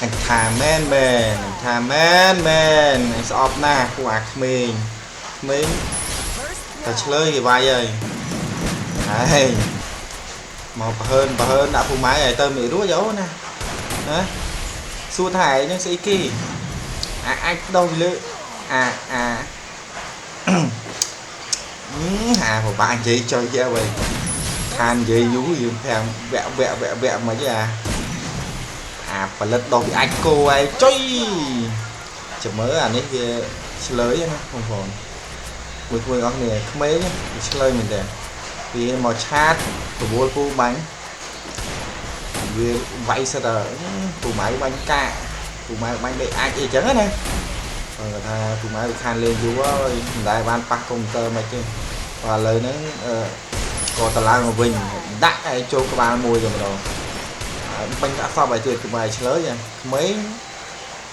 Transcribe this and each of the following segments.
អញថាមែនមែនអញថាមែនមែនអញស្អប់ណាស់ពួកអាក្មេងក្មេងតែឆ្លើយគេវាយហើយហើយមកប្រហើនប្រហើនដាក់ពូម៉ៅឲ្យទៅមិនរួចអូនណាណាសួរថាឯងនឹងស្អីគេអាអាចដោះពីលើអាអាអាពិបាកនិយាយចុយចេះវិញខាននិយាយយូរយើងប្រាំវគ្គវគ្គវគ្គវគ្គមិនទេអាអាផលិតដោះពីអាចគោឯងចុយចាំមើលអានេះវាឆ្លើយណាបងប្អូនមួយមួយអស់គ្នាក្មេងវាឆ្លើយមែនតើវាមកឆាតប្រវល់ពូបាញ់វាវាយសិតតែពូម៉ៅបាញ់កាកពូម៉ៅបាញ់ដេកអាចអីចឹងណាគាត់ថាពូម៉ៅវាខានលេងយូរហើយមិនដែលបានប៉ះកុំព្យូទ័រមិនទេបាទឥឡូវហ្នឹងក៏តឡើងមកវិញដាក់ឲ្យចូលក្បាលមួយតែម្ដងបាញ់ដាក់សពឲ្យទៀតពូម៉ៅឆ្លើយក្មេង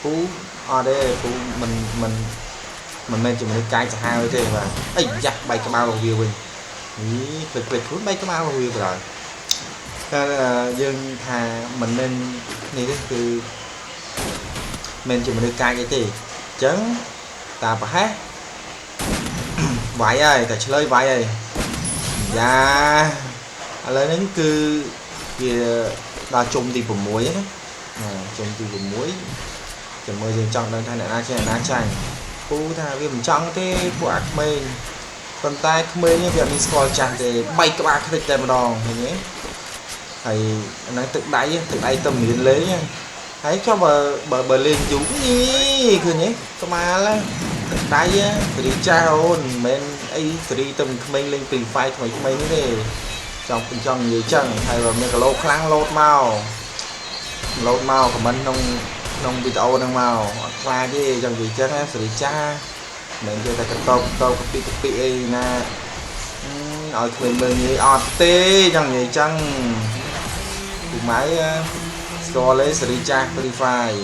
ពូអត់ទេពូមិនមិនមិនមែនជាមនុស្សកាយសាហាវទេបាទអីយ៉ាស់បែកក្បាលរបស់វាវិញនេះភ្លេចភ្លេចខ្លួនបែកក្បាលរបស់វាបណ្ដោយតែយើងថាមិនមែននេះទេគឺមិនជាមនុស្សកាយអីទេអញ្ចឹងតាប្រហែសវាយហើយតែឆ្លើយវាយហើយយ៉ាឥឡូវហ្នឹងគឺវាដល់ជុំទី6ណាជុំទី6ចាំមើលយើងចង់ដឹងថាអ្នកណាចេះអ្នកណាចាញ់ពូថាវាមិនចង់ទេពួកអាក្មេងប៉ុន្តែក្មេងវាអត់មានស្គាល់ចាស់ទេបែកក្បាលខ្ទេចតែម្ដងឃើញទេហើយហ្នឹងទឹកដៃទឹកដៃទៅមានលេងហើយចុះបើបើបើលេងយូរនេះឃើញទេក្បាលទឹកដៃសេរីចាស់អូនមិនមែនអីសេរីទៅក្មេងលេង Free Fire ថ្មីថ្មីនេះទេចង់ចង់និយាយចឹងហើយបើមានគីឡូខ្លាំងលោតមកលោតមកខមមិនក្នុងក្នុងវីដេអូហ្នឹងមកអត់ខ្លាចទេចង់និយាយចឹងសេរីចាស់មិននិយាយតែកតបតបកពីកពីអីណាឲ្យក្មេងមើលងាយអត់ទេចង់និយាយចឹងពូម៉ៅស្គាល់ទេសេរីចាស់ Free Fire